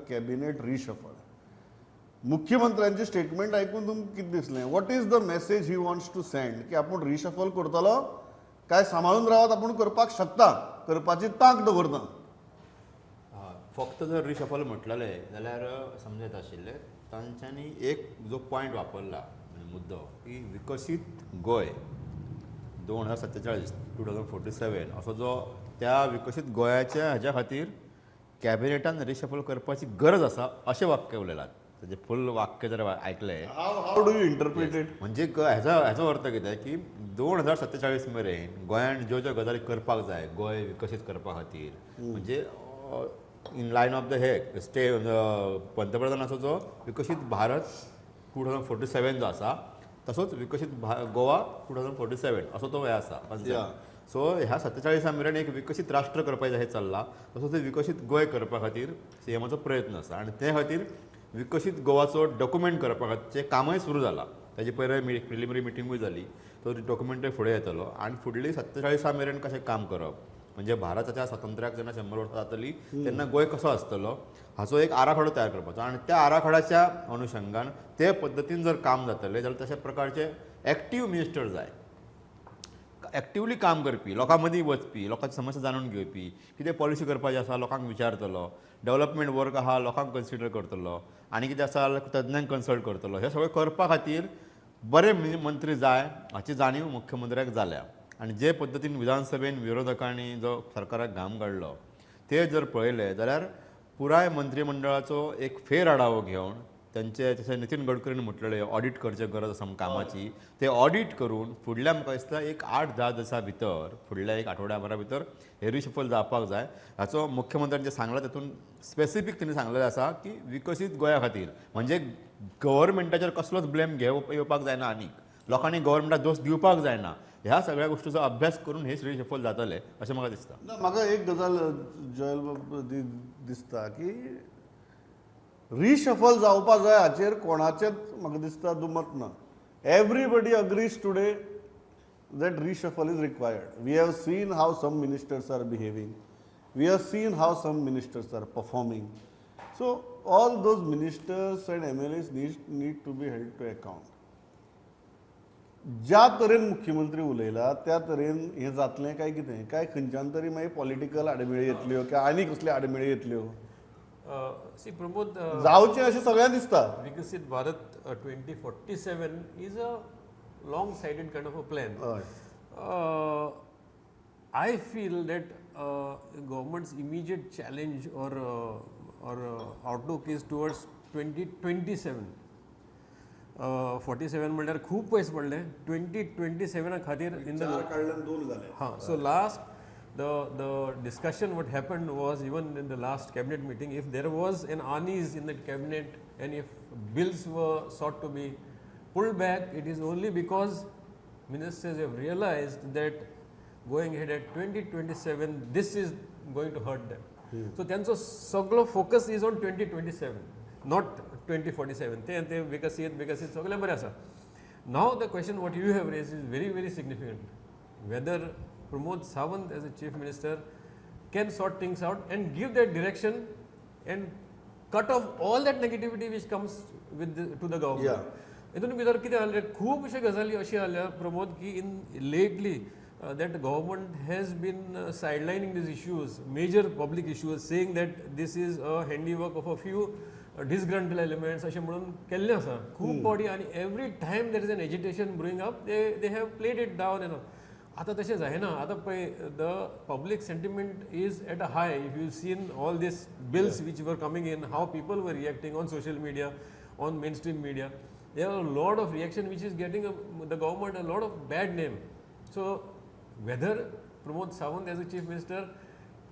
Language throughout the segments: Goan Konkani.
Cabinet reshuffle. मुख्यमंत्र्यांचे स्टेटमेंट आयकून तुमकां कितें दिसलें? What is the message he wants to send? की आपूण रिशफल करतलो काय सांबाळून रावत, आपूण करपाक शकता, करपाची तांक दवरता? फक्त जर रिशफल म्हटलेलें जाल्यार समजत आशिल्लें. तांच्यांनी एक जो पॉयंट वापरला मुद्दो की विकसीत गोंय 2047 2047 असो जो त्या विकसीत गोंयाच्या हाज्या खातीर कॅबिनेटान रिशफल करपाची गरज आसा अशें वाक्य उलयलां. ताजें फूल वाक्य जर आयकलें, how do you interpret it? म्हणजे हाचो अर्थ कितें की 2047 मेरेन गोंयान ज्यो ज्यो गजाली करपाक जाय गोंय विकसीत करपा खातीर, म्हणजे इन लायन ऑफ the हे स्टे पंतप्रधानाचो जो विकसीत भारत 2047 जो आसा तसोच विकसीत गोवा 2047 असो तो हे आसा कॉन्सेप्ट. सो ह्या 47 मेरेन एक विकसीत राष्ट्र करपाचें हें चल्लां, तसोच विकसीत गोंय करपा खातीर सीएमाचो प्रयत्न आसा आनी ते खातीर विकसीत गोवाचो डॉक्युमेंट करपाचें कामय सुरू जालां. ताजे पयलीं प्रिलिमिनरी मिटिंगूय जाली, तो डॉक्युमेंटय फुडें येतलो आनी फुडली 47 मेरेन कशें काम करप, म्हणजे भारताच्या स्वातंत्र्याक जेन्ना 100 वर्सां जातली तेन्ना गोंय कसो आसतलो हाचो एक आराखडो तयार करपाचो आनी त्या आराखड्याच्या अनुशंगान ते पद्दतीन जर काम जातलें जाल्यार तशा प्रकारचे एक्टीव मिनिस्टर जाय, एक्टिवली काम करपी, लोकां मदीं वचपी, लोकांची समस्या जाणून घेवपी, कितें पॉलिसी करपाची आसा लोकांक विचारतलो, डेवलपमेंट वर्क आहा लोकांक कन्सिडर करतलो आनी कितें आसा जाल्यार तज्ञांक कन्सल्ट करतलो. हें सगळें करपा खातीर बरे मंत्री जाय हाची जाणीव मुख्यमंत्र्याक जाल्या आनी जे पद्दतीन विधानसभेन विरोधकांनी जो सरकाराक घाम काडलो ते जर पळयले जाल्यार पुराय मंत्रिमंडळाचो एक फेर आढावो घेवन तांचे जशें नितीन गडकरीन म्हटलेलें ऑडीट करचें गरज आसा कामाची, ते ऑडीट करून फुडल्या म्हाका दिसता एक 8-10 दिसां भितर, फुडल्या एक आठवड्या भरा भितर हे रिशफल जावपाक जाय. हाचो मुख्यमंत्र्यान जें सांगलां तातूंत स्पेसिफीक तेणी सांगलेलें आसा की विकसीत गोंया खातीर, म्हणजे गव्हर्मेंटाचेर कसलोच ब्लेम घेवपाक जायना आनीक लोकांनी गव्हर्मेंटाक दोश दिवपाक जायना. ह्या सगळ्या गोश्टीचो अभ्यास करून हे रिशफल जातलें अशें म्हाका दिसता. ना, म्हाका एक गजाल जॉयल बाब दिसता की रिशफल जावपा जाय हाचेर कोणाचेच म्हाका दिसता दुमत ना. Everybody agrees today that reshuffle is required. We have seen how some ministers are behaving, we have seen how some ministers are performing. So all those ministers and MLAs need to be held to account. ज्या तरेन मुख्यमंत्री उलयला त्या तरेन हें जातलें काय कितें, काय खंयच्यान तरी मागीर पॉलिटिकल आडमेळी येतल्यो काय आनी कसल्यो आडमेळी येतल्यो? सी प्रमोद, जावचें अशें सगळ्यांक दिसता. Viksit Bharat 2047 is a long sided kind of a plan. I feel that government's immediate challenge or outlook is towards 2027. 47 म्हणल्यार खूब पयस पडले, 2027 खातीर इन the हां. So last the discussion what happened was even in the last cabinet meeting, if there was an unease in the cabinet and if bills were sought to be pulled back, it is only because ministers have realized that going ahead at 2027 this is going to hurt them. So त्यांचो सगळो focus is on 2027, not 2047. ते ते विकसीत विकसीत सगळें बरें आसा. Now the question what you have raised is very very significant, whether Pramod Sawant as a chief minister can sort things out and give that direction and cut off all that negativity which comes with to the government. हितून भितर कितें जालें, खुबशे गजाली अश्यो जाल्या प्रमोद की in lately that government has been sidelining these issues, major public issues, saying that this is a handiwork of a few disgruntled elements अशें म्हणून केल्लें आसा खूब बॉडी. आनी every time there is an agitation brewing up they have played it down and all. आतां तशें जायना. आतां पळय the public sentiment is at a high. If you seen all these bills which were coming in, how people were reacting on social media, on mainstream media, there are lot of reaction which is getting the government a lot of bad name. So whether Pramod Sawant as a chief minister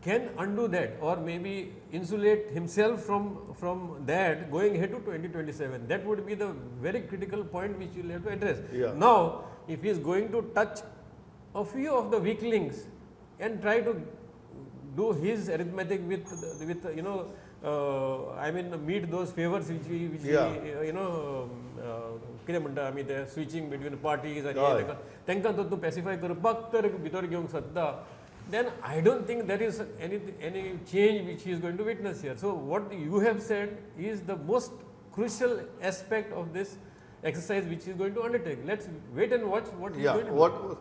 can undo that or maybe insulate himself from that going ahead to 2027, that would be the very critical point which you will have to address. Now, if he is going to touch a few of the weak links and try to do his arithmetic with you know, I mean meet those favors which we you know, कितें म्हणटा आमी ते switching between parties आनी तांकां तो तूं पॅसिफाय करपाक तर भितर घेवंक सोदता Then I don't think there is any change which he is going to witness here. So what you have said is the most crucial aspect of this exercise which he is going to undertake. Let's wait and watch what he is going to do.